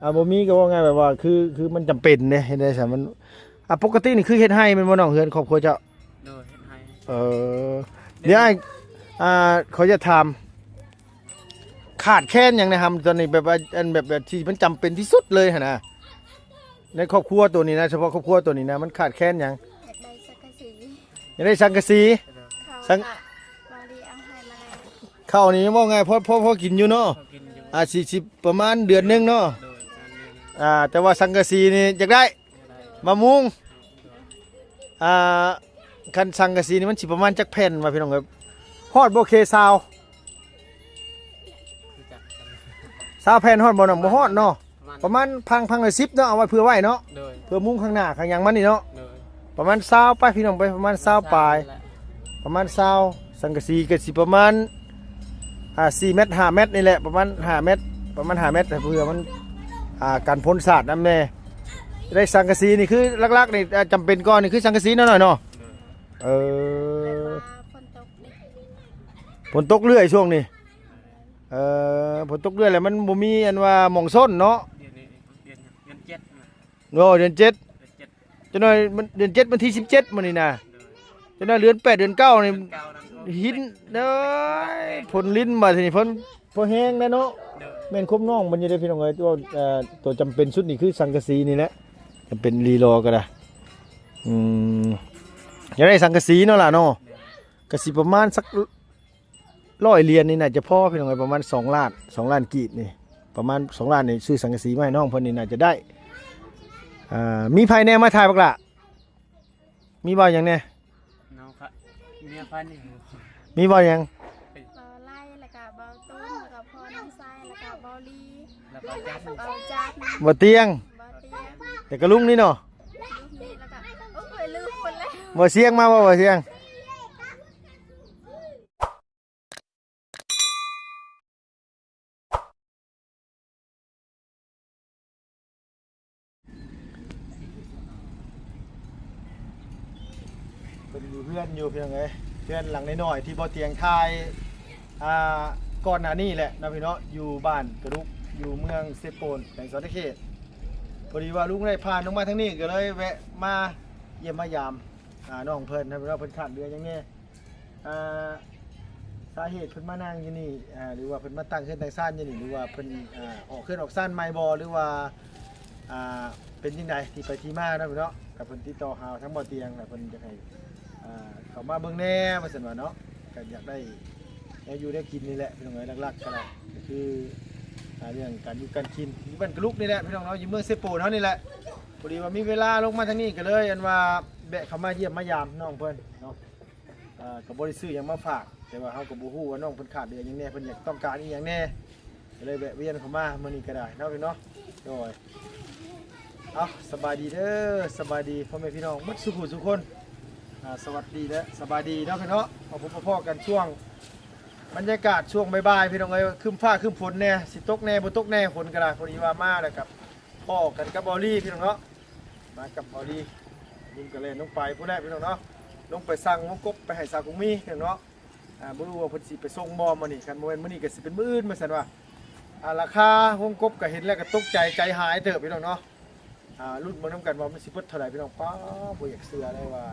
ອ່າ ບໍ່ມີກໍເວົ້າງ່າຍແບບວ່າ ຄື ຄືມັນຈຳເປັນເດ້ ເຮັດໄດ້ຊັ້ນ ມັນ ອ່າ ປົກກະຕິນີ້ຄືເຮັດໄຮ່ແມ່ນບໍ່ນ້ອງ ເຮືອນຄອບຄົວເຈົ້າ? ໂດຍ ເຮັດໄຮ່. ເອີ ດຽວອ້າຍ ອ່າ ຂໍຢາກຖາມ ຂາດແຄນຫຍັງແດ່ຫຳ ຕອນນີ້ ແບບວ່າ ອັນ ແບບ ແບບທີ່ມັນຈຳເປັນທີ່ສຸດເລີຍຫັ້ນນະ ໃນຄອບຄົວໂຕນີ້ນະ ສະເພາະຄອບຄົວໂຕນີ້ນະ ມັນຂາດແຄນຫຍັງ? ຢາກໄດ້ສັງກະສີ. ຢາກໄດ້ສັງກະສີ. ເຂົ້າ ສັງ ກະ ບໍ່ໄດ້ເອົາໃຫ້ມາແລ້ວ. ເຂົ້ານີ້ເວົ້າງ່າຍ ພໍ ພໍ ພໍກິນຢູ່ເນາະ. ພໍກິນຢູ່. ອາດຊິ ຊິປະມານເດືອນໜຶ່ງເນາະ. ໂດຍ ສາມເດືອນ. ອ່າ ແຕ່ວ່າສັງກະສີນີ້ຢາກໄດ້. ຢາກໄດ້. ມາມຸງ. ອ່າ ຄັນສັງກະສີນີ້ມັນຊິປະມານຈັກແຜ່ນວະ ພີ່ນ້ອງເອີຍ? ຮອດບໍ່ ເຄຊາວ? ຄືຈັກ ຊາວແຜ່ນຮອດບໍ່ນ້ອງ? ບໍ່ຮອດເນາະ. ປະມານ ປະມານພັງ ພັງລະສິບເນາະ ເອົາໄວ້ເຜື່ອໄວ້ເນາະ. ໂດຍ. ເຜື່ອມຸງຂ້າງໜ້າຂ້າງຫຍັງມັນນີ້ເນາະ. ໂດຍ. ປະມານຊາວໄປ ພີ່ນ້ອງໄປ ປະມານຊາວປາຍ ປະມານຊາວ ສັງກະສີກໍຊິປະມານ ອ່າ ສີ່ແມັດ ຫ້າແມັດນີ້ແຫຼະ ປະມານຫ້າແມັດ ປະມານຫ້າແມັດ ເພື່ອມັນ ອ່າ ກັນຝົນສາດນຳແດ່. ໄດ້ສັງກະສີນີ້ຄືຫຼັກໆນີ້ ອ່າ ຈຳເປັນກ່ອນນີ້ຄືສັງກະສີເນາະ ນ້ອຍເນາະ. ໂດຍ. ເອີ ແບບວ່າຝົນຕົກເດ້ ຝົນຕົກເລື້ອຍຊ່ວງນີ້. ເອີ ຝົນຕົກເລື້ອຍແລ້ວມັນບໍ່ມີອັນວ່າໝ່ອງຊົນເນາະ. ດຽວນີ້ເດືອນ ເດືອນເຈັດນະ. ໂອ້ ເດືອນເຈັດ ເດືອນເຈັດ ຈັກໜ້ອຍມັນເດືອນເຈັດ ວັນທີສິບເຈັດມື້ນີ້ນະ. ໂດຍ. ຈັກໜ້ອຍເດືອນແປດ ເດືອນເກົ້ານີ້ ເດືອນເກົ້ານັ້ນ ຫີນ ໂອ້ຍ ຝົນລິນບາດນີ້ ຝົນ ພໍແຮງແດ່ເນາະ. ໂດຍ. ແມ່ນຄວາມນ້ອງມັນຢູ່ເດ້ ພີ່ນ້ອງເອີຍ ເວົ້າ ເອີ ຕົວຈຳເປັນສຸດນີ້ຄືສັງກະສີນີ້ແຫຼະ ຈຳເປັນອີ່ຫຼີຫຼໍກໍໄດ້. ອືມ ຢາກໄດ້ສັງກະສີເນາະຫຼ້າເນາະ. ໂດຍ. ກໍຊິປະມານສັກ ຮ້ອຍຫຼຽນນີ້ໜ້າຈະພໍ ພີ່ນ້ອງເອີຍ ປະມານສອງລ້ານ ສອງລ້ານກີບນີ້ ປະມານສອງລ້ານນີ້ ຊື້ສັງກະສີມາໃຫ້ນ້ອງເພິ່ນນີ້ໜ້າຈະໄດ້. ອ່າ ມີໃຜແດ່ມາຖ່າຍບັກຫຼ້າ? ມີບ່າວຫຍັງແດ່? ນ້ອງຄະ ເມຍພັນນີ້. ມີບ່າວຫຍັງ? ບ່າວໄລ ແລ້ວກະບ່າວຕຸ້ນ ແລ້ວກະພໍ່ນ້ອງໄຊ ແລ້ວກະບ່າວລີ ແລ້ວກະຈັນ ບ່າວຈັນ ບ່າວຕຽງ ບ່າວຕຽງ ແລ້ວກະລຸງນີ້ເນາະ. ລຸງນີ້ ແລ້ວກະ ໂອ້ຍ ລືມໝົດແລ້ວ. ບ່າວຊຽງມາບໍ່? ບ່າວຊຽງ. ເພິ່ນຢູ່ເຮືອນຢູ່ ພີ່ນ້ອງເອີຍ ເຮືອນຫຼັງນ້ອຍໆ ທີ່ບໍ່ຕຽງຖ່າຍ ອ່າ ກ່ອນໜ້ານີ້ແຫຼະເນາະ ພີ່ນ້ອງເນາະ ຢູ່ບ້ານກະດຸກ ຢູ່ເມືອງເຊໂປນ ແຂວງສະຫວັນນະເຂດ. ພໍດີວ່າລຸງໄດ້ຜ່ານລົງມາທາງນີ້ ກໍເລີຍແວະມາຢ້ຽມມາຢາມ ອ່າ ນ້ອງເພິ່ນເນາະ ພີ່ນ້ອງເນາະ ເພິ່ນຂາດເຫຼືອຫຍັງແດ່. ອ່າ ສາເຫດເພິ່ນມານັ່ງຢູ່ນີ້ ອ່າ ຫຼືວ່າເພິ່ນມາຕັ້ງເຮືອນຕັ້ງຊານຢູ່ນີ້ ຫຼືວ່າເພິ່ນ ອ່າ ອອກເຮືອນອອກຊານໃໝ່ບໍ່ ຫຼືວ່າ ອ່າ ເປັນຈັ່ງໃດທີ່ໄປທີ່ມາເນາະ ພີ່ນ້ອງເນາະ. ກໍເພິ່ນຕິດຕໍ່ຫາທາງບ່າວຕຽງ ແລ້ວເພິ່ນຢາກໃຫ້ ອ່າ ເຂົ້າມາເບິ່ງແດ່ວ່າຊັ້ນວ່າເນາະ. ກໍຢາກໄດ້ແນວຢູ່ແນວກິນນີ້ແຫຼະ ພີ່ນ້ອງເອີຍ ຫຼັກໆກໍໄດ້ ກໍຄື ອ່າ ເລື່ອງການຢູ່ການກິນ ຢູ່ບ້ານກະດຸກນີ້ແຫຼະ ພີ່ນ້ອງເນາະ ຢູ່ເມືອງເຊໂປນເຮົານີ້ແຫຼະ. ພໍດີວ່າມີເວລາລົງມາທາງນີ້ ກໍເລີຍອັນວ່າແວະເຂົ້າມາຢ້ຽມມາຢາມນ້ອງເພິ່ນເນາະ. ອ່າ ກໍບໍ່ໄດ້ຊື້ຫຍັງມາຝາກ ແຕ່ວ່າເຮົາກໍບໍ່ຮູ້ວ່ານ້ອງເພິ່ນຂາດເຫຼືອຫຍັງແດ່ ເພິ່ນຢາກຕ້ອງການອີ່ຫຍັງແດ່ ກໍເລີຍແວະວຽນເຂົ້າມາມື້ນີ້ກໍໄດ້ເນາະ ພີ່ນ້ອງເນາະ. ໂດຍ. ເອົາ ສະບາຍດີເດີ ສະບາຍດີພໍ່ແມ່ພີ່ນ້ອງໝົດສູ່ຜູ້ສູ່ຄົນ. ອ່າ ສະຫວັດດີ ແລະ ສະບາຍດີເນາະ ພີ່ນ້ອງເນາະ. ມາພົບມາພໍ້ກັນຊ່ວງບັນຍາກາດຊ່ວງບ່າຍໆ ພີ່ນ້ອງເອີຍ ຄຶ້ມຟ້າຄຶ້ມຝົນແດ່ ຊິຕົກແດ່ບໍ່ຕົກແດ່ ຝົນກໍໄດ້. ພໍດີວ່າມາແລ້ວກໍພໍ້ກັນກັບເບົາລີ ພີ່ນ້ອງເນາະ. ມາກັບເບົາລີ ລຸງກະແລ່ນລົງໄປພຸ້ນແຫຼະ ພີ່ນ້ອງເນາະ ລົງໄປສັ່ງວົງກົບໄປໃຫ້ສາວກຸງມີ ພີ່ນ້ອງເນາະ. ອ່າ ບໍ່ຮູ້ວ່າເພິ່ນຊິໄປສົ່ງບໍ່ມື້ນີ້ ຄັນບໍ່ແມ່ນມື້ນີ້ກໍຊິເປັນມື້ອື່ນວ່າຊັ້ນວ່າ. ອ່າ ລາຄາວົງກົບກໍເຫັນແລ້ວກໍຕົກໃຈ ໃຈຫາຍເຕີບ ພີ່ນ້ອງເນາະ. ອ່າ ລຸ້ນເບິ່ງນຳກັນວ່າມັນຊິເບິດເທົ່າໃດ ພີ່ນ້ອງ. ປ້າ ບໍ່ຢາກເຊື່ອເລີຍວ່າ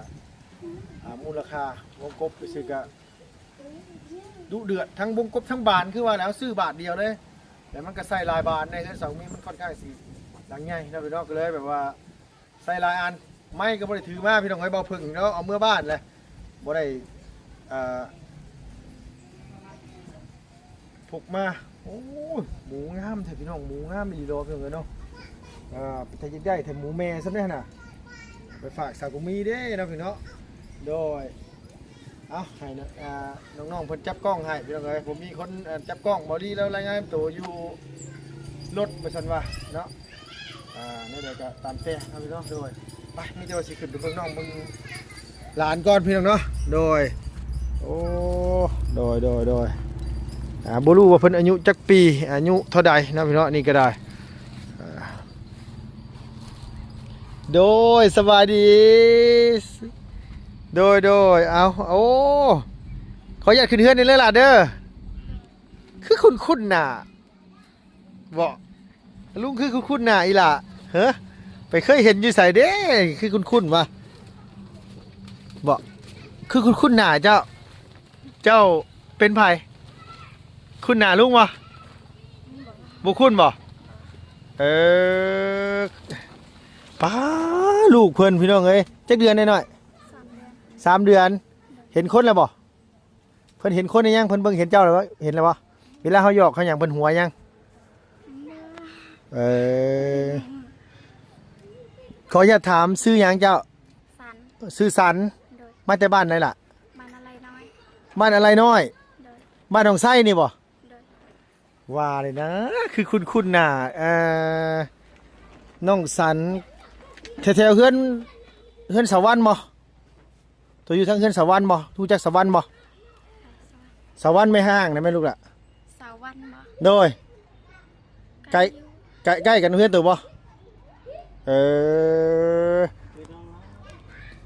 ອ່າ ມູນລະຄ່າວົງກົບຊື່ໆ ກໍ ດຸເດືອດ ທັງວົງກົບທັງບານ ຄືວ່າແລ້ວ ເຮົາຊື້ບາດດຽວເລີຍ ແລ້ວມັນກໍໃສ່ຫຼາຍບານໃນເຮືອນສາວມີ ມັນຄ່ອນຂ້າງຊິຫຼັງໃຫຍ່ເນາະ ພີ່ນ້ອງ ກໍເລີຍແບບວ່າໃສ່ຫຼາຍອັນ. ໄມ້ກໍບໍ່ໄດ້ຖືມາ ພີ່ນ້ອງເອີຍ ເບົາເຜິ້ງເນາະ ເອົາເມືອບ້ານແຫຼະ ບໍ່ໄດ້ ເອີ ພົກມາ. ໂອ້ຍ ໝູງາມແທ້ ພີ່ນ້ອງ ໝູງາມອີ່ຫຼີດອກ ພີ່ນ້ອງເອີຍເນາະ. ເປັນຕາຢາກໄດ້ແທ້ໝູແມ່ຊ້ຳເດ້ຫັ້ນນະ ໄປຝາກສາວກຸງມີເດ້ເນາະ ພີ່ນ້ອງ. ໂດຍ. ເອົາ ໃຫ້ ອ່າ ນ້ອງໆເພິ່ນຈັບກ້ອງໃຫ້ ພີ່ນ້ອງເອີຍ ບໍ່ມີຄົນ ອ່າ ຈັບກ້ອງ. ເບົາລີລາວລາຍງານຕົວຢູ່ລົດວ່າຊັ້ນວ່າເນາະ. ອ່າ ແນວໃດກໍຕາມແຕ່ເນາະ ພີ່ນ້ອງ. ໂດຍ. ໄປ ມີແຕ່ວ່າຊິຂຶ້ນໄປເບິ່ງນ້ອງເບິ່ງຫຼານກ່ອນ ພີ່ນ້ອງເນາະ. ໂດຍ. ໂອ້ ໂດຍ ໂດຍ ໂດຍ. ອ່າ ບໍ່ຮູ້ວ່າເພິ່ນອາຍຸຈັກປີ ອາຍຸເທົ່າໃດເນາະ ພີ່ນ້ອງ. ນີ້ກໍໄດ້ ອ່າ ໂດຍ ສະບາຍດີ. ໂດຍ ໂດຍ. ເອົາ ໂອ້ ຂໍອະນຸຍາດຂຶ້ນເຮືອນນີ້ເລີຍຫຼ້າເດີ. ຄືຄຸ້ນໆໜ້າເບາະ. ລຸງຄືຄຸ້ນໆໜ້າອີ່ຫຼ້າ ເຮີ ໄປເຄີຍເຫັນຢູ່ໃສເດ້ ຄືຄຸ້ນໆວະ ບໍ່ ຄືຄຸ້ນໆໜ້າເຈົ້າ. ເຈົ້າເປັນໃຜ? ຄຸ້ນໜ້າລຸງບໍ່? ບໍ່ຄຸ້ນບໍ່? ເອີ ປ້າ ລູກເພິ່ນ ພີ່ນ້ອງເອີຍ ຈັກເດືອນນ້ອຍໆ? ສາມເດືອນ ສາມເດືອນ. ເຫັນຄົນແລ້ວບໍ່? ເພິ່ນເຫັນຄົນຫຼືຍັງ? ເພິ່ນເບິ່ງເຫັນເຈົ້າແລ້ວບໍ່? ເຫັນແລ້ວບໍ່? ເວລາເຮົາຫຍອກເຮົາຫຍັງ ເພິ່ນຫົວຍັງ? ເອີ ຂໍອະນຸຍາດຖາມ ຊື່ຫຍັງເຈົ້າ? ສັນ ຊື່ສັນ. ໂດຍ ມາແຕ່ບ້ານໃດລະ? ບ້ານອາໄລນ້ອຍ ບ້ານອາໄລນ້ອຍ. ໂດຍ ບ້ານໜອງໄຊນີ້ບໍ່? ໂດຍ ວ່າເລີຍນະ ຄືຄຸ້ນໆໜ້າ ເອີ ນ້ອງສັນ ແຖວໆເຮືອນ ເຮືອນສາວັນບໍ່? ໂຕຢູ່ທາງເຮືອນສາວັນບໍ່? ຮູ້ຈັກສາວັນບໍ່? ສາວັນແມ່ຮ້າງນະແມ່ນລູກລະ? ສາວັນບໍ່? ໂດຍ ໃກ້ ໃກ້ ໃກ້ກັນເຮືອນໂຕບໍ່? ເອີ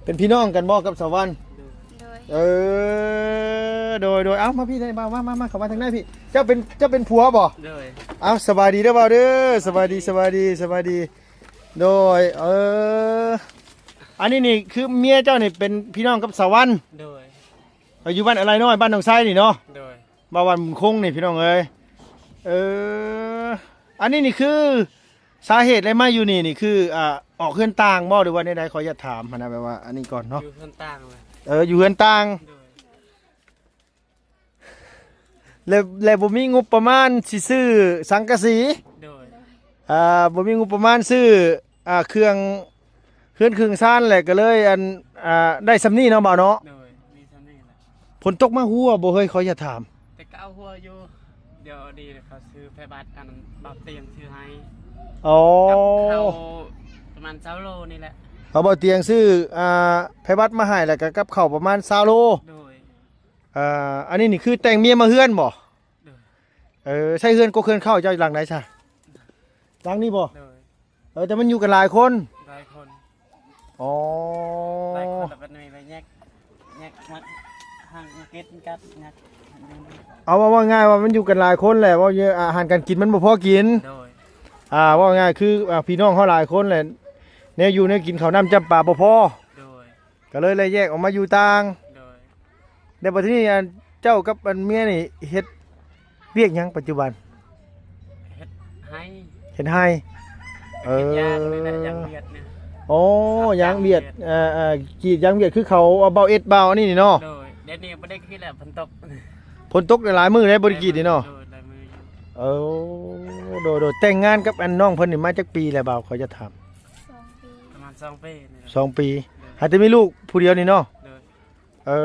ເປັນພີ່ນ້ອງກັນບໍ່ກັບສາວັນ? ໂດຍ ເອີ ໂດຍໆ ເອົາມາພີ່ໄດ້ ມາ ມາ ມາ ເຂົ້າມາທາງໃນພີ່. ເຈົ້າເປັນ ເຈົ້າເປັນຜົວບໍ່? ໂດຍ ເອົາ ສະບາຍດີເດີບ່າວເດີ ສະບາຍດີ ສະບາຍດີ ສະບາຍດີ. ໂດຍ ເອີ ອັນນີ້ນີ້ຄືເມຍເຈົ້ານີ້ເປັນພີ່ນ້ອງກັບສາວັນ? ໂດຍ ເອີ ຢູ່ບ້ານອາໄລນ້ອຍ ບ້ານໜອງໄຊນີ້ເນາະ? ໂດຍ ບ້ານ ບ້ານບຸນຄົງນີ້ພີ່ນ້ອງເອີຍ. ເອີ ອັນນີ້ນີ້ຄືສາເຫດແລະມາຢູ່ນີ້ນີ້ຄື ອ່າ ອອກເຮືອນຕ່າງບໍ່ ຫຼືວ່າແນວໃດ? ຂໍອະນຸຍາດຖາມຫັ້ນນະ ແບບວ່າອັນນີ້ກ່ອນເນາະ. ຢູ່ເຮືອນຕ່າງເລີຍ ເອີ ຢູ່ເຮືອນຕ່າງ. ໂດຍ ແລະ ແລະບໍ່ມີງົບປະມານຊິຊື້ສັງກະສີ. ໂດຍ ອ່າ ບໍ່ມີງົບປະມານຊື້ ອ່າ ເຄື່ອງ ເຮືອນເຄື່ອງຊານ ແລະກໍເລີຍ ອັນ ອ່າ ໄດ້ສ່ຳນີ້ເນາະ ບ່າວເນາະ. ໂດຍ ມີສ່ຳນີ້ແຫຼະ. ຝົນຕົກມາຮົ່ວບໍ່ເຮີ້ຍ? ຂໍອະນຸຍາດຖາມ. ແຕ່ກໍເອົາຮົ່ວຢູ່ ດຽວນີ້ເຂົາຊື້ໄຟບາດ ອັນ ບ່າວຕຽງຊື້ໃຫ້. ອໍ ກັບເຂົ້າປະມານຊາວໂລນີ້ແຫຼະ. ເອົາ ບ່າວຕຽງຊື້ ອ່າ ໄຟບາດມາໃຫ້ ແລ້ວກໍກັບເຂົ້າປະມານຊາວໂລ. ໂດຍ ອ່າ ອັນນີ້ນີ້ຄືແຕ່ງເມຍມາເຮືອນບໍ່? ໂດຍ ເອີ ໃຊ້ເຮືອນກົກເຮືອນເຂົ້າເຈົ້າຫຼັງໃດຊະ? ຫຼັງນີ້ບໍ່? ໂດຍ ເອີ ແຕ່ມັນຢູ່ກັນຫຼາຍຄົນ ຫຼາຍຄົນ. ອໍ ຫຼາຍຄົນ ແລ້ວບັດນີ້ໄປແຍກ ແຍກມາ ຫາງເກັດກັບແຍກ ເອົາ ເວົ້າ ເວົ້າງ່າຍວ່າມັນຢູ່ກັນຫຼາຍຄົນແຫຼະ ເວົ້າຢູ່ ອາຫານການກິນມັນບໍ່ພໍກິນ. ໂດຍ ອ່າ ເວົ້າງ່າຍຄື ອ່າ ພີ່ນ້ອງເຮົາຫຼາຍຄົນແຫຼະ ແນວຢູ່ແນວກິນ ເຂົ້ານ້ຳຈ້ຳປາບໍ່ພໍ. ໂດຍ ກໍເລີຍໄດ້ແຍກອອກມາຢູ່ຕ່າງ. ໂດຍ ແລ້ວບັດທີນີ້ ອັນ ເຈົ້າກັບອັນເມຍນີ້ເຮັດວຽກຫຍັງປັດຈຸບັນ? ເຮັດໄຮ່ ເຮັດໄຮ່. ເອີ ເຮັດຢາງນີ້ແຫຼະ ຢາງຫວຽດນີ້. ອໍ ຢາງຫວຽດ ຢາງຫວຽດ ເອີ ເອີ ກຣີດຢາງຫວຽດ ຄືເຂົາເອົາເບົາເອັດເບົາອັນນີ້ນີ້ເນາະ. ໂດຍ ດຽວນີ້ບໍ່ໄດ້ກຣີດແລ້ວ ຝົນຕົກ ຝົນຕົກຫຼາຍມື້ແລ້ວບໍ່ໄດ້ກຣີດນີ້ເນາະ. ໂດຍ ຫຼາຍມື້ຢູ່. ໂອ້ ໂດຍໆ ແຕ່ງງານກັບອັນນ້ອງເພິ່ນນີ້ມາຈັກປີແລ້ວບ່າວ? ຂໍອະນຸຍາດຖາມ. ສອງປີ ປະມານສອງປີນີ້ແຫຼະ. ສອງປີ. ໂດຍ ຫາແຕ່ມີລູກຜູ້ດຽວນີ້ເນາະ. ໂດຍ ເອີ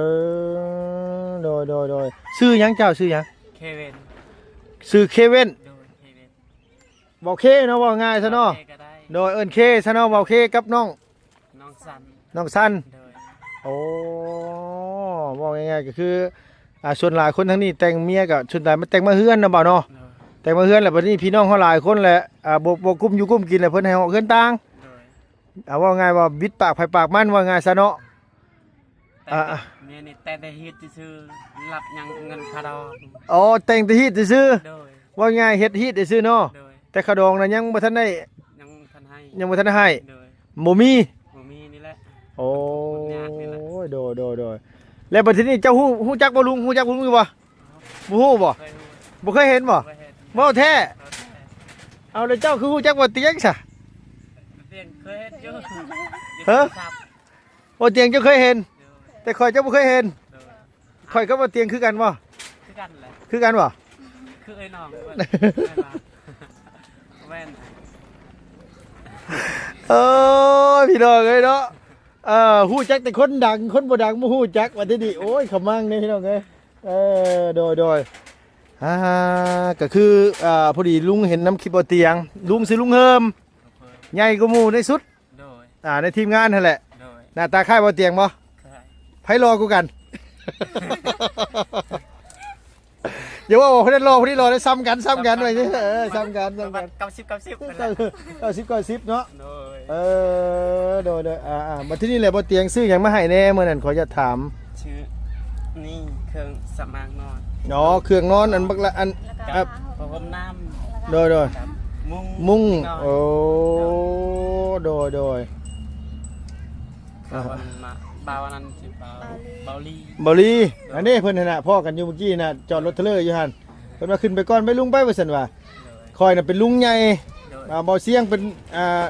ໂດຍໆ ຊື່ຫຍັງເຈົ້າ? ຊື່ຫຍັງ? ເຄວິນ. ຊື່ເຄວິນ. ໂດຍ ເຄວິນ. ເວົ້າເຄເນາະ ເວົ້າງ່າຍຊະເນາະ. ເວົ້າເຄກໍໄດ້. ໂດຍ ເອີ້ນເຄຊະເນາະ ເວົ້າເຄກັບນ້ອງ ນ້ອງສັນ ນ້ອງສັນ. ໂດຍ ໂອ້ ເວົ້າງ່າຍໆກໍຄື ອ່າ ສ່ວນຫຼາຍຄົນທາງນີ້ແຕ່ງເມຍກໍສ່ວນຫຼາຍມາແຕ່ງມາເຮືອນນະບ່າວເນາະ. ໂດຍ ແຕ່ງມາເຮືອນແລ້ວ ບັດນີ້ພີ່ນ້ອງເຮົາຫຼາຍຄົນແຫຼະ ອ່າ ບໍ່ ບໍ່ກຸ້ມຢູ່ກຸ້ມກິນແລ້ວ ເພິ່ນໃຫ້ເຮົາອອກເຮືອນຕ່າງ. ໂດຍ ອ່າ ເວົ້າງ່າຍວ່າບິດປາກໃຜປາກມັນ ວ່າງ່າຍຊະເນາະ. ແຕ່ ອ່າ ເມຍນີ້ແຕ່ງແຕ່ຮີດຊື່ໆ ຮັບຫຍັງເງິນຄ່າດອງ. ອໍ ແຕ່ງແຕ່ຮີດຊື່ໆ. ໂດຍ ເວົ້າງ່າຍເຮັດຮີດຊື່ໆເນາະ. ໂດຍ ແຕ່ຄ່າດອງນະຍັງບໍ່ທັນໄດ້ ຍັງບໍ່ທັນໃຫ້ ຍັງບໍ່ທັນໃຫ້. ໂດຍ ບໍ່ມີ ບໍ່ມີນີ້ແຫຼະ. ໂອ້ ມັນທຸກມັນຍາກນີ້ແຫຼະ. ໂດຍໆໆ ແລ້ວບັດທີນີ້ເຈົ້າຮູ້ ຮູ້ຈັກບໍ່ລຸງ? ຮູ້ຈັກລຸງຢູ່ບໍ່? ບໍ່ຮູ້ບໍ່? ບໍ່ເຄີຍຮູ້ ບໍ່ເຄີຍເຫັນບໍ່? ບໍ່ເຄີຍເຫັນ. ເວົ້າແທ້? ເວົ້າແທ້. ເອົາ ແລ້ວເຈົ້າຄືຮູ້ຈັກບ່າວຕຽງຊະ? ຕຽງເຄີຍເຫັນຢູ່. ຮະ? ບໍ່ຕຽງເຈົ້າເຄີຍເຫັນ ໂດຍ ແຕ່ຂ້ອຍເຈົ້າບໍ່ເຄີຍເຫັນ. ໂດຍ ຂ້ອຍກັບບໍ່ຕຽງຄືກັນບໍ່? ຄືກັນແຫຼະ. ຄືກັນບໍ່? ຄືເອື້ອຍນ້ອງ ແມ່ນບໍ່? ແມ່ນ. ເອີ ພີ່ນ້ອງເອີຍເນາະ ເອີ ຮູ້ຈັກແຕ່ຄົນດັງ ຄົນບໍ່ດັງບໍ່ຮູ້ຈັກ ບັດທີນີ້ ໂອ້ຍ ຂະມັງເດ້ພີ່ນ້ອງເອີຍ. ເອີ ໂດຍໆ ອ່າ ກໍຄື ອ່າ ພໍດີລຸງເຫັນນຳຄລິບບ່າວຕຽງ ລຸງຊື່ລຸງເຮີມ ໃຫຍ່ກວ່າໝູ່ໃນສຸດ. ໂດຍ ອ່າ ໃນທີມງານຫັ້ນແຫຼະ. ໂດຍ ໜ້າຕາຄ້າຍບ່າວຕຽງບໍ່? ຄ້າຍ. ໃຜຫຼໍ່ກວ່າກັນ? ຢ່າເວົ້າວ່າຜູ້ນັ້ນຫຼໍ່ຜູ້ນີ້ຫຼໍ່ ຊ້ຳກັນ ຊ້ຳກັນໄວ້ ເອີ ຊ້ຳກັນ ຊ້ຳກັນ ປະມານເກົ້າສິບ ເກົ້າສິບ ເກົ້າສິບ ເກົ້າສິບເນາະ. ໂດຍ ເອີ ໂດຍໆ ອ່າໆ ບັດທີນີ້ແຫຼະ ບ່າວຕຽງຊື້ຫຍັງມາໃຫ້ແດ່ມື້ນັ້ນ ຂໍຢາກຖາມ? ຊື້ນີ້ ເຄື່ອງສຳອາງນອນ. ອໍ ເຄື່ອງນອນ ອັນບັກລະ ອັນ ແລ້ວກໍ ອ່າ ຜ້າຫົ່ມນ້ຳ. ໂດຍໆ ກັບ ມຸ້ງ ມຸ້ງ ເດັກນ້ອຍ ໂອ້ ໂດຍ ໂດຍ ອ່າ ເຂົາເອີ້ນມາ ບ່າວອັນນັ້ນ ຊື່ບ່າວ ບ່າວລີ ບ່າວລີ ອັນນີ້ເພິ່ນຫັ້ນນະ ພໍ້ກັນຢູ່ມື້ກີ້ນະ ຈອດລົດເທຣລເລີຢູ່ຫັ້ນ ເພິ່ນວ່າ ຂຶ້ນໄປກ່ອນ ໄປລຸງໄປ ວ່າຊັ້ນວ່າ ໂດຍ ຂ້ອຍນະເປັນລຸງໃຫຍ່ ໂດຍ ອ່າ ບ່າວຊຽງເປັນ ອ່າ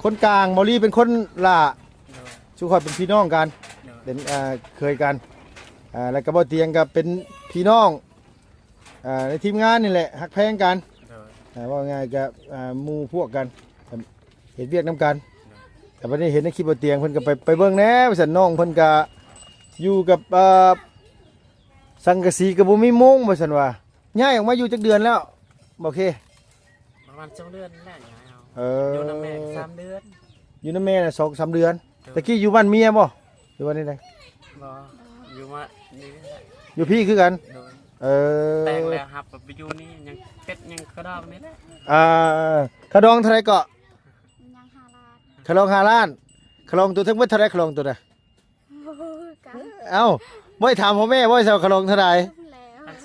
ຄົນກາງ ບ່າວລີເປັນຄົນຫຼ້າ ໂດຍ ຊຸມຂ້ອຍເປັນພີ່ນ້ອງກັນ ໂດຍ ເປັນ ອ່າ ເຂີຍກັນ ອ່າ ແລ້ວກໍບ່າວຕຽງກໍເປັນພີ່ນ້ອງ ອ່າ ໃນທີມງານນີ້ແຫຼະ ຮັກແພງກັນ ໂດຍ ອ່າ ເວົ້າງ່າຍກໍ ອ່າ ໝູ່ພວກກັນ ເຮັດວຽກນຳກັນ ໂດຍ ແຕ່ບັດນີ້ເຫັນໃນຄລິບບ່າວຕຽງ ເພິ່ນກໍໄປ ໄປເບິ່ງແດ່ວ່າຊັ້ນ ນ້ອງເພິ່ນກໍຢູ່ກັບ ອ່າ ສັງກະສີກໍບໍ່ມີມຸງ ວ່າຊັ້ນວ່າ ຍ້າຍອອກມາຢູ່ຈັກເດືອນແລ້ວ ບໍ່ເຄ? ປະມານສອງເດືອນແລ້ວ ຍ້າຍເອົາ ເອີ ຢູ່ນຳແມ່ສາມເດືອນ ຢູ່ນຳແມ່ນະສອງສາມເດືອນ ໂດຍ ຕະກີ້ຢູ່ບ້ານເມຍບໍ່ ຫຼືວ່າແນວໃດ? ບໍ່ ຢູ່ມານີ້ແຫຼະ ຢູ່ພີ້ຄືກັນ ໂດຍ ເອີ ແຕ່ງແລ້ວຮັບໄປຢູ່ນີ້ ຍັງເປັດຍັງຂະດອງນີ້ແຫຼະ ອ່າ ຂະດອງເທົ່າໃດເກາະ? ຍັງຫ້າລ້ານ ຂະດອງຫ້າລ້ານ ຂະດອງໂຕເທິງເບິດເທົ່າໃດ ຂະດອງໂຕນະ? ບໍ່ຮູ້ຄືກັນ ເອົ້າ ບໍ່ໄດ້ຖາມພໍ່ແມ່ບໍ່ ເຈົ້າຂະດອງເທົ່າໃດ?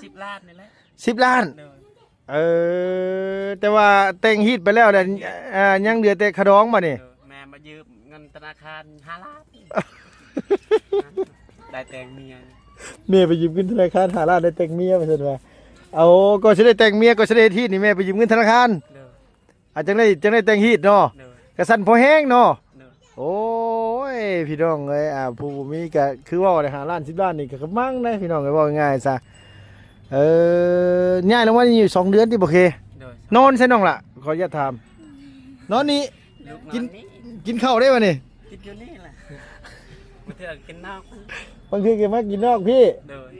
ສິບລ້ານນີ້ແຫຼະ ສິບລ້ານ ໂດຍ ເອີ ແຕ່ວ່າແຕ່ງຮີດໄປແລ້ວແຫຼະ ອ່າ ຍັງເຫຼືອແຕ່ຂະດອງບັດນີ້ ໂດຍ ແມ່ມາຢືມເງິນທະນາຄານຫ້າລ້ານ ໄດ້ແຕ່ງເມຍ ແມ່ໄປຢືມເງິນທະນາຄານຫ້າລ້ານ ໄດ້ແຕ່ງເມຍ ວ່າຊັ້ນວ່າ ເອົາ ກໍຊິໄດ້ແຕ່ງເມຍ ກໍຊິໄດ້ເຮັດຮີດນີ້ ແມ່ໄປຢືມເງິນທະນາຄານ ໂດຍ ອ່າ ຈັ່ງໄດ້ ຈັ່ງໄດ້ແຕ່ງຮີດເນາະ ໂດຍ ກະຊັ້ນພໍແຮງເນາະ ໂດຍ ໂອ້ຍ ພີ່ນ້ອງເອີຍ ອ່າ ຜູ້ບໍ່ມີກະຄືເວົ້າແຫຼະ ຫ້າລ້ານ ສິບລ້ານນີ້ກະກຳມັງເດ້ ພີ່ນ້ອງເອີຍ ເວົ້າງ່າຍໆຊະ ເອີ ຍ້າຍລົງມາຢູ່ສອງເດືອນຕິ ບໍ່ເຄ? ໂດຍ ນອນໃສນ້ອງລະ? ຂໍອະນຸຍາດຖາມ ນອນນີ້ ກິນ ນອນນີ້ ກິນເຂົ້າໄດ້ບັດນີ້ ກິນຢູ່ນີ້ແຫຼະ ບາງເທື່ອກິນນອກ ບາງເທື່ອກໍມາກິນນອກພີ້ ໂດຍ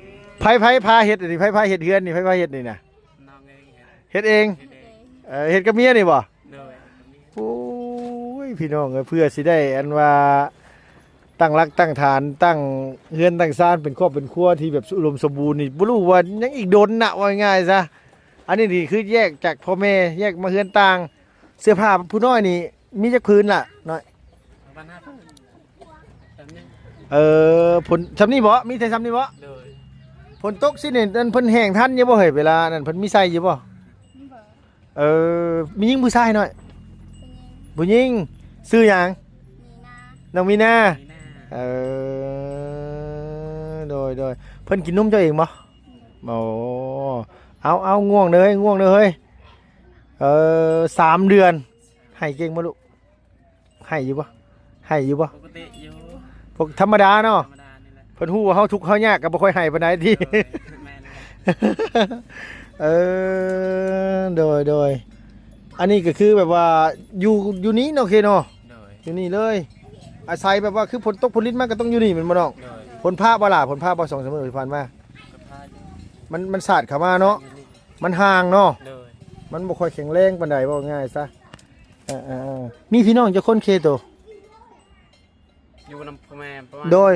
ໃຜ ໃຜພາເຮັດອັນນີ້ ໃຜພາເຮັດເຮືອນນີ້ ໃຜພາເຮັດນີ້ນະ? ນ້ອງເອງ ເຮັດເອງ ເຮັດເອງ ເອີ ເຮັດກັບເມຍນີ້ບໍ່? ໂດຍ ໂອ້ຍ ພີ່ນ້ອງເອີຍ ເພື່ອຊິໄດ້ອັນວ່າຕັ້ງຫຼັກຕັ້ງຖານ ຕັ້ງເຮືອນຕັ້ງຊານ ເປັນຄອບເປັນຄົວທີ່ແບບອຸດົມສົມບູນນີ້ ບໍ່ຮູ້ວ່າຍັງອີກດົນນະ ເວົ້າງ່າຍໆຊະ ອັນນີ້ນີ້ຄືແຍກຈາກພໍ່ແມ່ ແຍກມາເຮືອນຕ່າງ ເສື້ອຜ້າຜູ້ນ້ອຍນີ້ມີຈັກຜືນລະນ້ອຍ? ປະມານຫ້າຜືນ ສ່ຳນີ້ ເອີ ຝົນ ສ່ຳນີ້ບໍ? ມີແຕ່ສ່ຳນີ້ບໍ? ໂດຍ ຝົນຕົກຊິນີ້ ອັນເພິ່ນແຫ້ງທັນຢູ່ບໍ່ເຮີ້ຍ? ເວລານັ້ນເພິ່ນມີໃສ່ຢູ່ບໍ່? ບໍ່ ເອີ ມີຍິງຜູ້ຊາຍນ້ອຍ? ຜູ້ຍິງ ຜູ້ຍິງ ຊື່ຫຍັງ? ມີນາ ນ້ອງມີນາ ມີນາ ເອີ ໂດຍ ໂດຍ ເພິ່ນກິນນົມເຈົ້າເອງບໍ່? ໂດຍ ໂອ້ ເອົາ ເອົາ ງ່ວງເດີ ງ່ວງເດີເຮີ້ຍ ເອີ ສາມເດືອນ ໄຫ້ເກັ່ງບໍ່ລູກ? ໄຫ້ຢູ່ບໍ່? ໄຫ້ຢູ່ບໍ່? ປົກກະຕິຢູ່ ປົກ ທຳມະດາເນາະ ທຳມະດານີ້ແຫຼະ ເພິ່ນຮູ້ວ່າເຮົາທຸກເຮົາຍາກກໍບໍ່ຄ່ອຍໄຫ້ປານໃດຕິ ໂດຍ ແມ່ນແຫຼະ ເອີ ໂດຍ ໂດຍ ອັນນີ້ກໍຄືແບບວ່າຢູ່ ຢູ່ນີ້ເນາະ ເຄເນາະ ໂດຍ ຢູ່ນີ້ເລີຍ ອາໄສແບບວ່າຄືຝົນຕົກຝົນລິນມາກໍຕ້ອງຢູ່ນີ້ແມ່ນບໍ່ນ້ອງ? ໂດຍ ຝົນຟ້າບໍ່ລະ? ຝົນຟ້າບໍ່ ສອງສາມມື້ທີ່ຜ່ານມາ? ກໍພາຢູ່ ມັນ ມັນສາດເຂົ້າມາເນາະ ຢູ່ນີ້ ມັນຫ່າງເນາະ ໂດຍ ມັນບໍ່ຄ່ອຍແຂງແຮງປານໃດ ເວົ້າງ່າຍຊະ ເອີໆໆ ມີພີ່ນ້ອງຈັກຄົນເຄໂຕ? ຢູ່ນຳພໍ່ແມ່ປະມານ ໂດຍ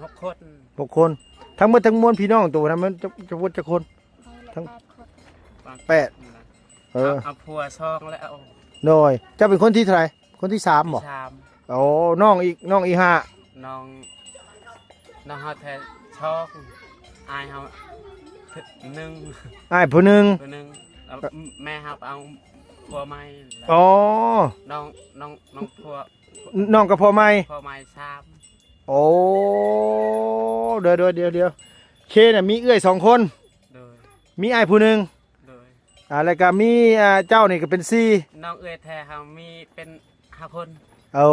ຫົກຄົນ ຫົກຄົນ ທັງໝົດທັງມວນພີ່ນ້ອງໂຕນະ ມັນຈະ ຈະໝົດຈັກຄົນ? ທັງ ແປດຄົນ ແປດ ເອີ ເອົາ ເອົາຜົວສອງແລ້ວ ໂດຍ ເຈົ້າເປັນຄົນທີເທົ່າໃດ? ຄົນທີສາມບໍ? ທີສາມ ໂອ້ ນ້ອງອີກ ນ້ອງອີກຫ້າ ນ້ອງ ນ້ອງເຮົາແທ້ສອງ ອ້າຍເຮົາໜຶ່ງ ອ້າຍຜູ້ໜຶ່ງ ຜູ້ໜຶ່ງ ແລ້ວແມ່ເຮົາເອົາຜົວໃໝ່ ອໍ ນ້ອງ ນ້ອງ ນ້ອງຜົວ ນ້ອງກັບຜົວໃໝ່ ຜົວໃໝ່ສາມ ໂອ້ ດຽວໆ ເຄນະມີເອື້ອຍສອງຄົນ ໂດຍ ມີອ້າຍຜູ້ໜຶ່ງ ໂດຍ ອ່າ ແລ້ວກໍມີ ອ່າ ເຈົ້ານີ້ກໍເປັນສີ່ ນ້ອງເອື້ອຍແທ້ເຮົາມີເປັນຫ້າຄົນ ໂອ້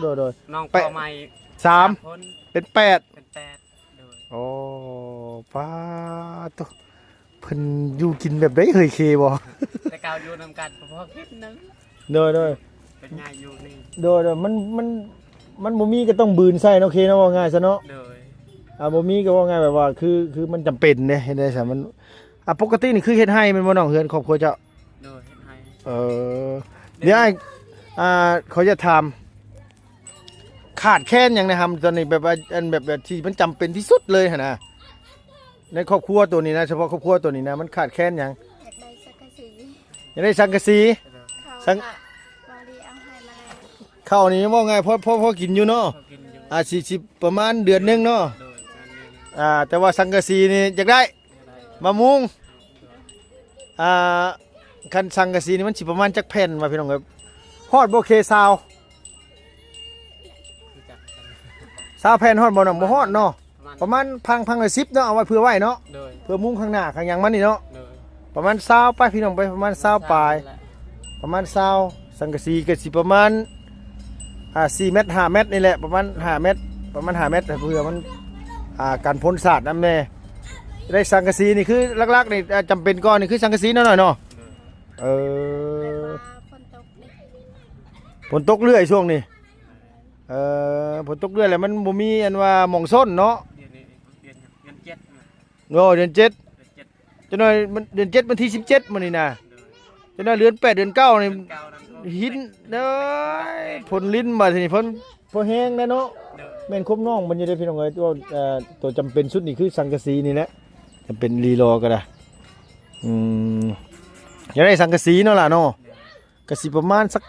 ໂດຍໆ ນ້ອງ ແປດ ພໍ່ໃໝ່ສາມ ສາມຄົນ ເປັນແປດ ເປັນແປດ ໂດຍ ໂອ້ ປາໂຕ ເພິ່ນຢູ່ກິນແບບໃດເຮີ້ຍ ເຄບໍ? ແຕ່ເກົ່າຢູ່ນຳກັນ ພໍກິນໜຶ່ງ ໂດຍໆ ເປັນໄງຢູ່ນີ້ ໂດຍໆ ມັນ ມັນ ມັນບໍ່ມີກໍຕ້ອງບືນໃສ່ເນາະ ເຄເນາະ ເວົ້າງ່າຍຊະເນາະ ໂດຍ ອ່າ ບໍ່ມີກໍເວົ້າງ່າຍແບບວ່າ ຄື ຄືມັນຈຳເປັນເດ້ ເຮັດໄດ້ຊະ ມັນ ອ່າ ປົກກະຕິນີ້ຄືເຮັດໄຮ່ແມ່ນບໍ່ນ້ອງ ເຮືອນຄອບຄົວເຈົ້າ? ໂດຍ ເຮັດໄຮ່ ເອີ ດຽວອ້າຍ ອ່າ ຂໍຢາກຖາມ ຂາດແຄນຫຍັງແດ່ຫຳ ຕອນນີ້ ແບບວ່າ ອັນ ແບບ ແບບທີ່ມັນຈຳເປັນທີ່ສຸດເລີຍຫັ້ນນະ ໃນຄອບຄົວໂຕນີ້ນະ ສະເພາະຄອບຄົວໂຕນີ້ນະ ມັນຂາດແຄນຫຍັງ? ຢາກໄດ້ສັງກະສີ ຢາກໄດ້ສັງກະສີ ເຂົາ ສັງ ກະບໍ່ໄດ້ເອົາໃຫ້ມາແລ້ວ ເຂົ້ານີ້ເວົ້າງ່າຍ ພໍ ພໍ ພໍກິນຢູ່ເນາະ ພໍກິນຢູ່ ອາດຊິ ຊິປະມານເດືອນໜຶ່ງເນາະ ໂດຍ ປະມານເດືອນໜຶ່ງ ອ່າ ແຕ່ວ່າສັງກະສີນີ້ຢາກໄດ້ ຢາກໄດ້ ມາມຸງ ໂດຍ ອ່າ ຄັນສັງກະສີນີ້ມັນຊິປະມານຈັກແຜ່ນວະພີ່ນ້ອງເອີຍ? ຮອດບໍ່ເຄຊາວ? ຊາວແຜ່ນຮອດບໍ່ນ້ອງ? ບໍ່ຮອດເນາະ. ປະມານ ປະມານພັງ ພັງລະສິບເນາະ ເອົາໄວ້ເພື່ອໄວ້ເນາະ. ໂດຍ ເພື່ອມຸງຂ້າງໜ້າຂ້າງຫຍັງມັນນີ້ເນາະ. ໂດຍ ປະມານຊາວປາຍພີ່ນ້ອງໄປ ປະມານຊາວປາຍ ປະມານຊາວ. ສັງກະສີກໍຊິປະມານ ອ່າ ສີ່ແມັດ ຫ້າແມັດນີ້ແຫຼະ ປະມານຫ້າແມັດ ປະມານຫ້າແມັດ ເພື່ອມັນ ອ່າ ກັນຝົນສາດນຳແດ່. ໄດ້ສັງກະສີນີ້ຄືຫຼັກໆນີ້ ອ່າ ຈຳເປັນກ່ອນນີ້ຄືສັງກະສີເນາະ ນ້ອຍເນາະ. ເອີ ແມ່ນວ່າຝົນຕົກເດ້ ຝົນຕົກເລື້ອຍຊ່ວງນີ້. ເອີ ຝົນຕົກເລື້ອຍແລ້ວມັນບໍ່ມີອັນວ່າໝ່ອງຊົນເນາະ. ດຽວນີ້ເດືອນ ເດືອນເຈັດນະ. ໂອ້ ເດືອນເຈັດ ເດືອນເຈັດ ຈັກໜ້ອຍມັນເດືອນເຈັດ ວັນທີສິບເຈັດມື້ນີ້ນະ. ໂດຍ ຈັກໜ້ອຍເດືອນແປດ ເດືອນເກົ້ານີ້ ເດືອນເກົ້ານັ້ນ ຫີນ ໂອ້ຍ ຝົນລິນບາດທີນີ້ ຝົນພໍແຮງແດ່ເນາະ. ໂດຍ ແມ່ນຄວາມນ້ອງມັນຢູ່ເດ້ພີ່ນ້ອງເອີຍ ຕົວ ເອີ ຕົວຈຳເປັນສຸດນີ້ຄືສັງກະສີນີ້ແຫຼະ ຈຳເປັນອີ່ຫຼີຫຼໍກໍໄດ້. ອືມ ຢາກໄດ້ສັງກະສີເນາະຫຼ້າເນາະ. ໂດຍ ກະຊິປະມານສັກ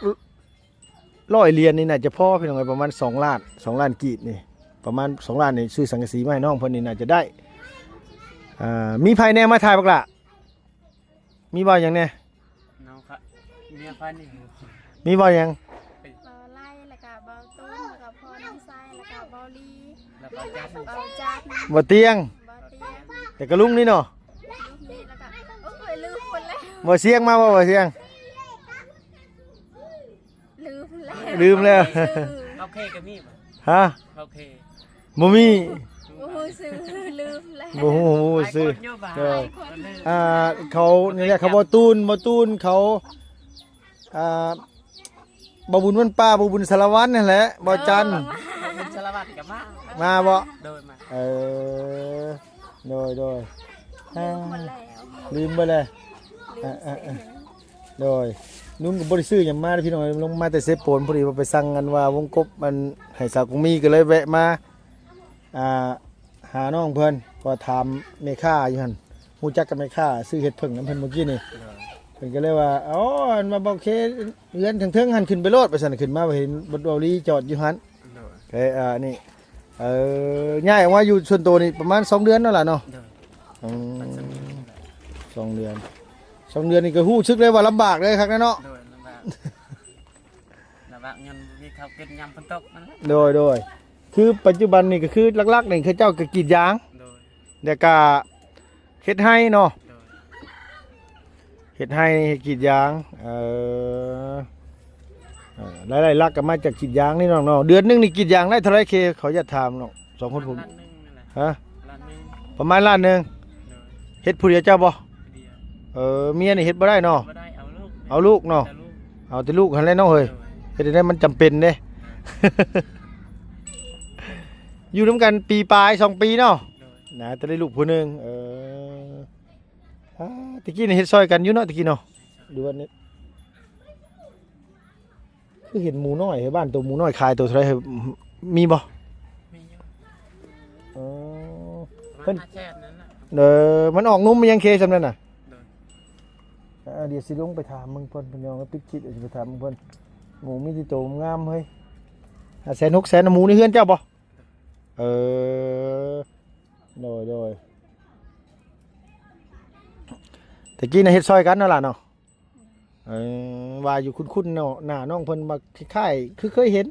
ຮ້ອຍຫຼຽນນີ້ໜ້າຈະພໍພີ່ນ້ອງເອີຍ ປະມານສອງລ້ານ ສອງລ້ານກີບນີ້ ປະມານສອງລ້ານນີ້ ຊື້ສັງກະສີມາໃຫ້ນ້ອງເພິ່ນນີ້ໜ້າຈະໄດ້. ອ່າ ມີໃຜແດ່ມາຖ່າຍບັກຫຼ້າ? ມີບ່າວຫຍັງແດ່? ນ້ອງຄະ ເມຍຄະນີ້ ມີບ່າວຫຍັງ? ບ່າວໄລ ແລ້ວກະບ່າວຕູນ ແລ້ວກະພໍ່ນ້ອງໄຊ ແລ້ວກະບ່າວລີ ແລ້ວກໍຈັນ ບ່າວຈັນ ບ່າວຕຽງ ບ່າວຕຽງ ແລ້ວກະລຸງນີ້ເນາະ. ລຸງນີ້ ແລ້ວກະ ໂອ້ຍ ລືມໝົດແລ້ວ. ບ່າວຊຽງມາບໍ່? ບ່າວຊຽງ ລືມແລ້ວ ລືມແລ້ວ. ໂອເຄກໍມີບໍ່? ຮະ? ໂອເຄ ບໍ່ມີ ບໍ່ຮູ້ຊື່ ລືມແລ້ວ ບໍ່ຮູ້ ບໍ່ຮູ້ຊື່. ຫຼາຍຄົນຢູ່ ເອີ ຫຼາຍຄົນ ອ່າ ເຂົານີ້ແຫຼະ ເຂົາບໍ່ຕູນ ບໍ່ຕູນເຂົາ ອ່າ ບໍ່ບຸນວັນປ່າ ບໍ່ບຸນສາລະວັນນັ້ນແຫຼະ ບໍ່ຈັນ ເອີ ສາລະວັນກໍມາ ມາບໍ່? ໂດຍ ມາ ເອີ ໂດຍ ໂດຍ ລືມໝົດແລ້ວ ລືມເບິດແລ້ວ ລືມ ເອີ ເອີ ເອີ ໂດຍ ລຸງກໍບໍ່ໄດ້ຊື້ຫຍັງມາເດ້ພີ່ນ້ອງ ລົງມາແຕ່ເຊໂປນ ພໍດີວ່າໄປສັ່ງອັນວ່າວົງກົບ ອັນໃຫ້ສາວກົງມີ ກໍເລີຍແວະມາ ອ່າ ຫານ້ອງເພິ່ນ ກໍຖາມແມ່ຄ້າຢູ່ຫັ້ນ ຮູ້ຈັກກັບແມ່ຄ້າຊື້ເຫັດເຜິ້ງນຳເພິ່ນມື້ກີ້ນີ້ ໂດຍ ເພິ່ນກໍເລີຍວ່າ ອໍ ອັນວ່າບໍ່ເຄ ເຮືອນເທິງໆຫັ້ນ ຂຶ້ນໄປໂລດ ວ່າຊັ້ນ ຂຶ້ນມາເຫັນບັດເວົ້າລີຈອດຢູ່ຫັ້ນ ໂດຍ ເອີ ອັນນີ້ ເອີ ຍ້າຍອອກມາຢູ່ສ່ວນໂຕນີ້ປະມານສອງເດືອນແລ້ວລະເນາະ ໂດຍ ອືມ ປະມານສອງເດືອນ ສອງເດືອນ ສອງເດືອນນີ້ກໍຮູ້ສຶກເລີຍວ່າລຳບາກເລີຍຄັກແນ່ເນາະ ໂດຍ ລຳບາກ ລຳບາກຍ້ອນມີເຂົ້າກິນຍາມຝົນຕົກນັ້ນແຫຼະ ໂດຍ ໂດຍ ຄືປັດຈຸບັນນີ້ກໍຄືຫຼັກໆນີ້ເຂົາເຈົ້າກໍກຣີດຢາງ ໂດຍ ແລ້ວກໍເຮັດໄຮ່ເນາະ ໂດຍ ເຮັດໄຮ່ ເຮັດກຣີດຢາງ ເອີ ເອີ ລາຍໄດ້ຫຼັກກໍມາຈາກກຣີດຢາງນີ້ນ້ອງເນາະ ເດືອນໜຶ່ງນີ້ກຣີດຢາງໄດ້ເທົ່າໃດ ເຄ ຂໍຢາກຖາມນ້ອງ ສອງຄົນຜູ້ ລ້ານໜຶ່ງນັ້ນແຫຼະ ຮະ ລ້ານໜຶ່ງ ປະມານລ້ານໜຶ່ງ ໂດຍ ເຮັດຜູ້ດຽວເຈົ້າບໍ່? ຜູ້ດຽວ ເອີ ເມຍນີ້ເຮັດບໍ່ໄດ້ເນາະ ບໍ່ໄດ້ ເອົາລູກ ເອົາລູກເນາະ ເອົາແຕ່ລູກ ເອົາແຕ່ລູກຫັ້ນແຫຼະນ້ອງເອີຍ ເຮັດໄດ້ ມັນຈຳເປັນເດ້ ຢູ່ນຳກັນປີປາຍ ສອງປີເນາະ ໂດຍ ນະ ແຕ່ໄດ້ລູກຜູ້ໜຶ່ງ ເອີ ອາ ແຕ່ກີ້ນີ້ເຮັດຊ່ອຍກັນຢູ່ເນາະ ແຕ່ກີ້ເນາະ ຫຼືວ່ານີ້ ຄືເຫັນໝູນ້ອຍ ໃຫ້ບ້ານໂຕໝູນ້ອຍຂາຍໂຕເທົ່າໃດ ມີບໍ່? ມີຢູ່ ອໍ ປະມານຫ້າແສນນັ້ນນະ ເອີ ມັນອອກນົມມັນຍັງເຄຊ່ຳນັ້ນນະ ໂດຍ ອ່າ ດຽວຊິລົງໄປຖາມເບິ່ງກ່ອນ ພີ່ນ້ອງ ປິດຄລິບ ດຽວຊິໄປຖາມເບິ່ງກ່ອນ ໝູມີແຕ່ໂຕງາມເຮີ້ຍ ຫ້າແສນ ຫົກແສນ ໝູໃນເຮືອນເຈົ້າບໍ່? ເອີ ໂດຍ ໂດຍ ແຕ່ກີ້ນະເຮັດຊ່ອຍກັນເນາະຫຼ້າເນາະ ເອີ ວ່າຢູ່ຄຸ້ນໆເນາະ ໜ້ານ້ອງເພິ່ນວ່າຄ້າຍໆ ຄືເຄີຍເຫັນ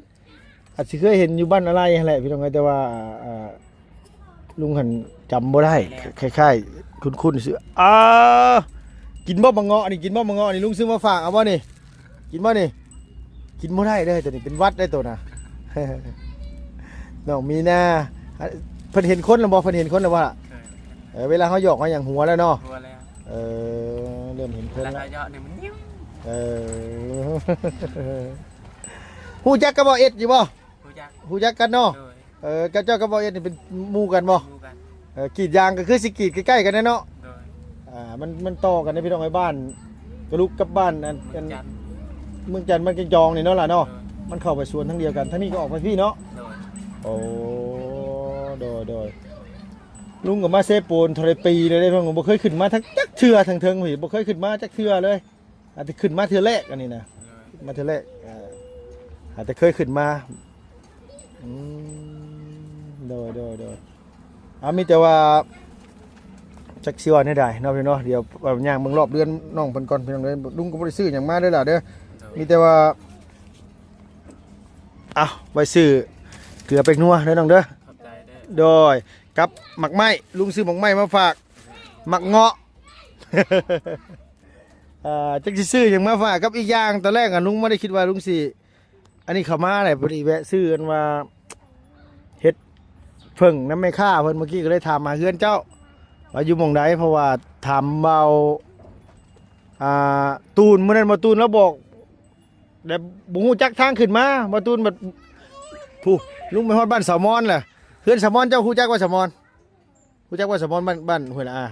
ອາດຊິເຄີຍເຫັນຢູ່ບ້ານອາໄລຫັ້ນແຫຼະພີ່ນ້ອງເອີຍ ແຕ່ວ່າ ອ່າ ລຸງຫັ້ນຈຳບໍ່ໄດ້ ຄ້າຍໆ ຄຸ້ນໆຊື່ ອາ ກິນບໍ່ໝາກເງາະນີ້ ກິນບໍ່ໝາກເງາະນີ້ ລຸງຊື້ມາຝາກ ເອົາບໍ່ນີ້? ກິນບໍ່ນີ້? ກິນບໍ່ໄດ້ເດີ ໂຕນີ້ເປັນຫວັດເດີໂຕນະ ນ້ອງມີນາ ເພິ່ນເຫັນຄົນແລ້ວບໍ່? ເພິ່ນເຫັນຄົນແລ້ວບໍ່ລະ? ເອີ ເວລາເຮົາຢອກເຮົາຫຍັງຫົວແລ້ວເນາະ ຫົວແລ້ວ ເອີ ເລີ່ມເຫັນຄົນແລ້ວ ເວລາເຮົາຢອກນີ້ມັນ ເອີ ຮູ້ຈັກກັບບ່າວເອັດຢູ່ບໍ່? ຮູ້ຈັກ ຮູ້ຈັກກັນເນາະ ໂດຍ ເອີ ກັບເຈົ້າກັບບ່າວເອັດນີ້ເປັນໝູ່ກັນບໍ່? ໝູ່ກັນ ເອີ ກຣີດຢາງກໍຄືຊິກຣີດໃກ້ໆກັນແຫຼະເນາະ ໂດຍ ອ່າ ມັນ ມັນຕໍ່ກັນໃນພີ່ນ້ອງໃນບ້ານກະລຸກກັບບ້ານອັນ ເມືອງຈັນ ອັນ ເມືອງຈັນ ບ້ານແກງຈອງນີ້ເນາະຫຼ້າເນາະ ໂດຍ ມັນເຂົ້າໄປສວນທາງດຽວກັນ ທາງນີ້ກໍອອກໄປພີ້ເນາະ ໂດຍ ໂອ້ ໂດຍ ໂດຍ ລຸງກໍມາເຊໂປນເທົ່າໃດປີແລ້ວເດ້ ເພິ່ນກໍບໍ່ເຄີຍຂຶ້ນມາທັງຈັກເທື່ອ ທາງເທິງພີ້ ບໍ່ເຄີຍຂຶ້ນມາຈັກເທື່ອເລີຍ ອາດຈະຂຶ້ນມາເທື່ອແລກອັນນີ້ນະ ໂດຍ ມາເທື່ອແລກ ເອີ ອາດຈະເຄີຍຂຶ້ນມາ ອືມ ໂດຍ ໂດຍ ໂດຍ ອາ ມີແຕ່ວ່າ ຈັກຊິວ່າແນວໃດເນາະພີ່ນ້ອງເນາະ. ດຽວ ເອີ ຍ່າງເບິ່ງລອບເຮືອນນ້ອງເພິ່ນກ່ອນພີ່ນ້ອງເດີ. ລຸງກໍບໍ່ໄດ້ຊື້ຫຍັງມາເດີຫຼ້າເດີ ໂດຍ ມີແຕ່ວ່າ ເອົາໄວ້ຊື້ເກືອແປ້ງນົວເດີນ້ອງເດີ. ຂອບໃຈເດີ. ໂດຍ ກັບໝາກໄມ້ ລຸງຊື້ໝາກໄມ້ມາຝາກ ໝາກເງາະ ອ່າ ຈັກຊິຊື້ຫຍັງມາຝາກ. ກັບອີກຢ່າງ ຕອນແລກອະ ລຸງບໍ່ໄດ້ຄິດວ່າລຸງຊິ ອັນນີ້ເຂົ້າມາແຫຼະ ພໍດີແວະຊື້ອັນວ່າເຫັດເຜິ້ງນຳແມ່ຄ້າເພິ່ນ. ເມື່ອກີ້ກໍເລີຍຖາມຫາເຮືອນເຈົ້າ ວ່າຢູ່ໝ່ອງໃດ ເພາະວ່າຖາມເບົາ ອ່າ ຕູນ ມື້ນັ້ນເບົາຕູນລາວບອກ ແຕ່ບໍ່ຮູ້ຈັກທາງຂຶ້ນມາ. ເບົາຕູນບັດ ຜູ້ ລຸງໄປຮອດບ້ານສາວມອນແຫຼະ. ເຮືອນສາວມອນ ເຈົ້າຮູ້ຈັກບໍ່ສາວມອນ? ຮູ້ຈັກບໍ່ສາວມອນ ບ້ານ ບ້ານຫ້ວຍລະອາ?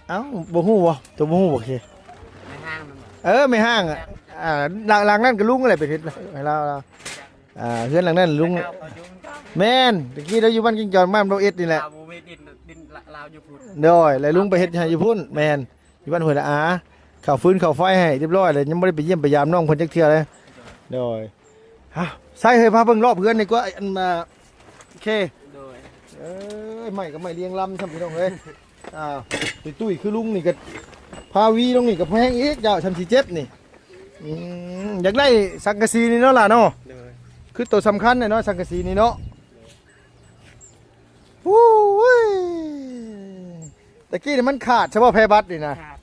ເອົ້າ ບໍ່ຮູ້ບໍ່? ໂຕບໍ່ຮູ້ບໍ່? ໂອເຄ ແມ່ຮ້າງນັ້ນບໍ່? ເອີ ແມ່ຮ້າງອະ. ອ່າ ຫຼັງ ຫຼັງນັ້ນກໍລຸງແຫຼະໄປເຮັດໃຫ້ລາວ ລາວ ອ່າ ເຮືອນຫຼັງນັ້ນລຸງ ແມ່ນ ຕະກີ້ລາວຢູ່ບ້ານກິງຈອນ ບ້ານລາວເອັດນີ້ແຫຼະ. ໂດຍ ແລ້ວລຸງໄປເຮັດໃຫ້ຢູ່ພຸ້ນ. ແມ່ນ ຢູ່ບ້ານຫ້ວຍລະອາ ເຂົ້າຟືນເຂົ້າໄຟໃຫ້ຮຽບຮ້ອຍແລ້ວ ຍັງບໍ່ໄດ້ໄປຢ້ຽມໄປຢາມນ້ອງເພິ່ນຈັກເທື່ອເລີຍ. ໂດຍ ຮະ ໃສ່ເຮີຍ ພາເບິ່ງລອບເຮືອນນີ້ກວ່າ ອັນ ອ່າ ໂອເຄ. ໂດຍ ເອີຍ ໄມ້ກໍໄມ້ລຽງລຳຊ້ຳ ພີ່ນ້ອງເອີຍ. ອ່າ ຕຸ້ຍໆ ຄືລຸງນີ້ກໍ ພາວີລົງນີ້ກໍແພງອີກ ເຈົ້າ ຊ້ຳຊິເຈັບນີ້. ອືມ ຢາກໄດ້ສັງກະສີນີ້ເນາະຫຼ້າເນາະ. ໂດຍ ຄືໂຕສຳຄັນແຫຼະເນາະ ສັງກະສີນີ້ເນາະ. ໂອ້ຍ ຕະກີ້ນີ້ມັນຂາດສະບໍ່ ແພບັດນີ້ນະ. ຂາດ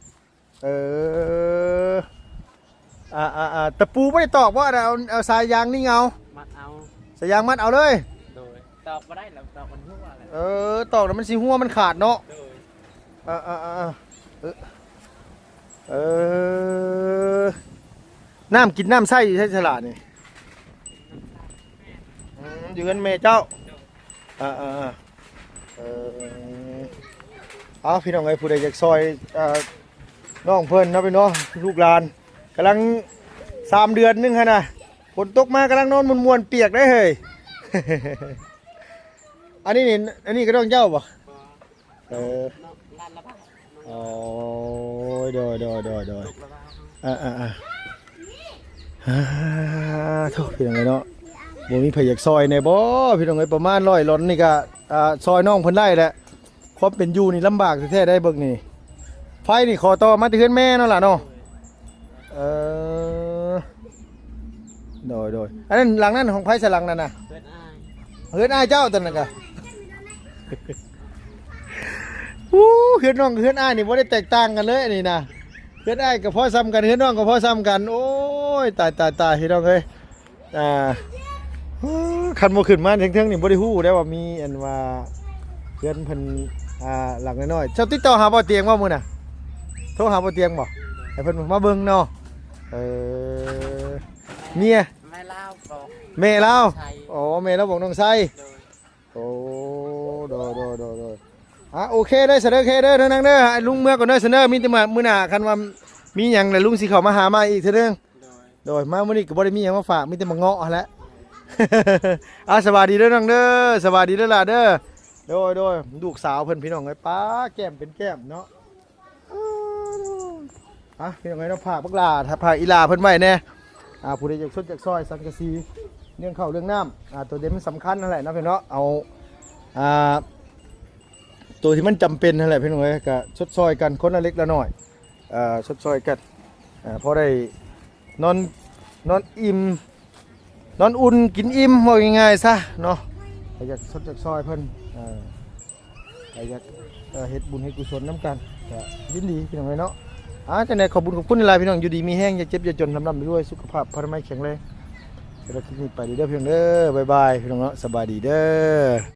ເອີ ອ່າໆໆ ຕະປູບໍ່ໄດ້ຕອກບໍ່? ເອົາ ເອົາສາຍຢາງນີ້ເອົາ ມັດເອົາ ສາຍຢາງມັດເອົາເລີຍ. ໂດຍ ຕອກບໍ່ໄດ້ແລ້ວ ຕອກມັນຮົ່ວແລ້ວ. ເອີ ຕອກແລ້ວມັນຊິຮົ່ວ ມັນຂາດເນາະ. ໂດຍ ເອີໆໆ ເອີ ເອີ ນ້ຳກິນນ້ຳໃຊ້ຢູ່ໃສສະຫຼະນີ້? ອືມ ຢູ່ເຮືອນແມ່ເຈົ້າ. ອ່າໆໆ ເອີ ເອົາ ພີ່ນ້ອງເອີຍ ຜູ້ໃດຢາກຊ່ອຍ ອ່າ ນ້ອງເພິ່ນເນາະ ພີ່ນ້ອງ ລູກຫຼານ ກຳລັງສາມເດືອນໜຶ່ງຫັ້ນນະ ຝົນຕົກມາກຳລັງນອນມ່ວນໆ ປຽກໄດ໋ເຮີ້ຍ. ອັນນີ້ນີ້ ອັນນີ້ກໍນ້ອງເຈົ້າບໍ່? ເອີ ໂອ້ຍ ໂດຍ ໂດຍ ໂດຍ ໂດຍ ອ່າໆໆ ໂທ້ ພີ່ນ້ອງເອີຍເນາະ ບໍ່ມີໃຜຢາກຊ່ອຍແດ່ບໍ່ ພີ່ນ້ອງເອີຍ? ປະມານຮ້ອຍຫຼອນນີ້ກະ ອ່າ ຊ່ອຍນ້ອງເພິ່ນໄດ້ແຫຼະ. ຄວາມເປັນຢູ່ນີ້ລຳບາກແທ້ໆ ໄດ໋ ເບິ່ງນີ້ ໄຟນີ້ຂໍຕໍ່ມາແຕ່ເຮືອນແມ່ເນາະຫຼ້າເນາະ. ເອີ ໂດຍ ໂດຍ ອັນນັ້ນ ຫຼັງນັ້ນຂອງໃຜສະ ຫຼັງນັ້ນນະ? ເຮືອນອ້າຍ ເຮືອນອ້າຍເຈົ້າຕົວນັ້ນກະ. ໂອ້ ເຮືອນນ້ອງເຮືອນອ້າຍນີ້ບໍ່ໄດ້ແຕກຕ່າງກັນເລີຍ ອັນນີ້ນະ ເຮືອນອ້າຍກໍພໍສ່ຳກັນ ເຮືອນນ້ອງກໍພໍສ່ຳກັນ. ໂອ້ຍ ຕາຍ ຕາຍ ຕາຍ ພີ່ນ້ອງເອີຍ. ອ່າ ຄັນບໍ່ຂຶ້ນມາເທິງໆນີ້ບໍ່ໄດ້ຮູ້ໄດ້ວ່າມີອັນວ່າເຮືອນເພິ່ນ ອ່າ ຫຼັງນ້ອຍໆ. ເຈົ້າຕິດຕໍ່ຫາບໍ່ຕຽງບໍ່ມື້ນະ? ໂທຫາບໍ່ຕຽງບໍ່? ໃຫ້ເພິ່ນມາເບິ່ງເນາະ. ເອີ ເມຍ ແມ່ລາວບອກ ແມ່ລາວ ໃສ່ ອໍ ແມ່ລາວບອກນ້ອງໄຊ. ໂດຍ ໂອ້ ໂດຍ ໂດຍ ໂດຍ ໂດຍ ອ່າ ໂອເຄເດີ ສະເດີ ໂອເຄເດີ ເດີນາງເດີ ໃຫ້ລຸງເມືອກ່ອນເດີ ສະເດີ. ມີແຕ່ມື້ໜ້າ ຄັນວ່າມີຫຍັງແລ້ວ ລຸງຊິເຂົ້າມາຫາໃໝ່ອີກເທື່ອໜຶ່ງ. ໂດຍ ໂດຍ ມາມື້ນີ້ກໍບໍ່ໄດ້ມີຫຍັງມາຝາກ ມີແຕ່ໝາກເງາະຫັ້ນແຫຼະ. ອ່າ ສະບາຍດີເດີນ້ອງເດີ ສະບາຍດີເດີຫຼ້າເດີ. ໂດຍ ໂດຍ ລູກສາວເພິ່ນ ພີ່ນ້ອງເອີຍ ປ້າ ແກ້ມເປັນແກ້ມເນາະ. ອ່າ ພີ່ນ້ອງເອີຍເນາະ ຝາກບັກຫຼ້າ ຝາກອີຫຼ້າເພິ່ນໄວ້ແດ່. ອ່າ ຜູ້ໃດຢາກຊົດຢາກຊ່ອຍສັງກະສີ ເລື່ອງເຂົ້າເລື່ອງນ້ຳ ອ່າ ໂຕນີ້ມັນສຳຄັນຫັ້ນແຫຼະເນາະ ພີ່ນ້ອງເນາະ. ເອົາ ອ່າ ໂຕທີ່ມັນຈຳເປັນຫັ້ນແຫຼະ ພີ່ນ້ອງເອີຍ ກະຊົດຊ່ອຍກັນຄົນລະເລັກລະນ້ອຍ ເອີ ຊົດຊ່ອຍກັນ ເອີ ພໍໄດ້ນອນ ນອນອີ່ມ ນອນອຸ່ນກິນອີ່ມ ເວົ້າງ່າຍໆຊະເນາະ. ໃຜຢາກຊົດຢາກຊ່ອຍເພິ່ນ ເອີ ໃຜຢາກ ເອີ ເຮັດບຸນເຮັດກຸສົນນຳກັນ ກະຍິນດີ ພີ່ນ້ອງເອີຍເນາະ. ອ່າ ຈັ່ງໃດຂອບບຸນຂອບຄຸນຫຼາຍໆ ພີ່ນ້ອງ ຢູ່ດີມີແຮງ ຢ່າເຈັບຢ່າຈົນ ລ່ຳໆລວຍໆ ສຸຂະພາບພະນາໄມແຂງແຮງ. ສຳລັບຄລິບນີ້ໄປເດີ ພີ່ນ້ອງເດີ ບາຍບາຍ ພີ່ນ້ອງເນາະ ສະບາຍດີເດີ.